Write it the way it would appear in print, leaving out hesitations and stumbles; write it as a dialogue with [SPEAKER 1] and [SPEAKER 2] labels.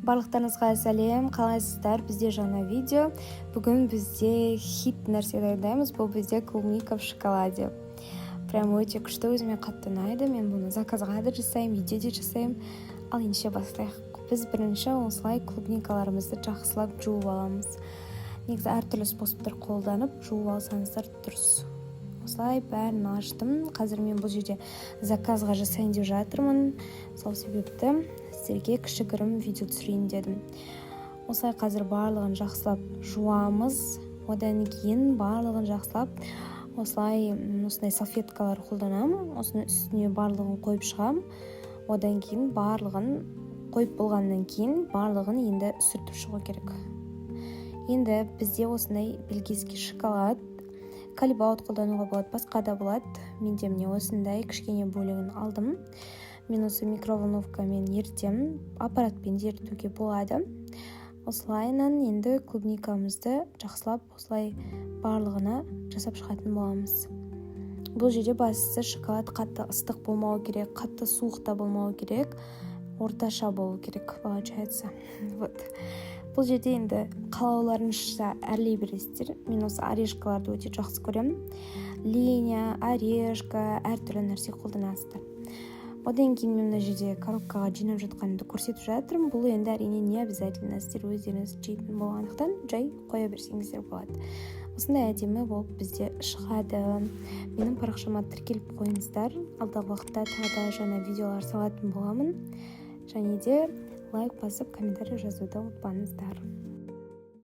[SPEAKER 1] Барлықтарыңызға сәлем! Қалайсыздар? Бізде жаңа видео. Бүгін бізде хит нәрсе дайындаймыз. Бұл бізде клубника в шоколаде. Прям өте күшті, өзіме қатты ұнайды. Мен бұны заказға да жасаймын, үйде де жасаймын. Ал ендеше бастайық. Біз бірінші осылай клубникаларымызды жақсылап жуып аламыз. Негізі әртүрлі способтар қолданып жуып алсаңыздар дұрыс. Осылай бәрін аштым. Қазір мен бұл жерде заказға жасайын деп жатырмын, сол себепті сіздерге кішігірім видео түсірейін дедім. Осылай қазір барлығын жақсылап жуамыз. Одан кейін барлығын жақсылап осылай осындай салфеткалар қолданамын. Осының үстіне барлығын қойып шығамын. Одан кейін барлығын қойып болғаннан кейін барлығын енді сүртіп шығу керек. Енді бізде осындай бельгийский шоколад, Калибаут қолдануға болады, басқа да болады. Менде міне осындай кішкене бөлігін алдым. Мен осы микроволновкамен ерітемін, аппаратпен де ерітуге болады. Осылайынан енді клубникамызды жақсылап осылай барлығына жасап шығатын боламыз. Бұл жерде бастысы шоколад қатты ыстық болмау керек, қатты суық та болмау керек, орташа болу керек получается. Вот бұл жерде енді қалауларыңызша әрлей бересіздер. Мен осы орешкаларды өте жақсы көремін. Линия, орешка, әртүрлі нәрсе қолданасыздар. Одан кейін мен мына жерде коробкаға жинап жатқанымды көрсетіп жатырмын. Бұл енді, әрине, не обязательно, сіздер өздеріңіз жейтін болғандықтан, жай қоя берсеңіздер болады. Осындай әдемі болып бізде шығады. Менің парақшама тіркеліп қойыңыздар, алдағы уақытта тағы да жаңа видеолар салатын боламын. Және де лайк басып, комментарий жазуды ұмытпаңыздар.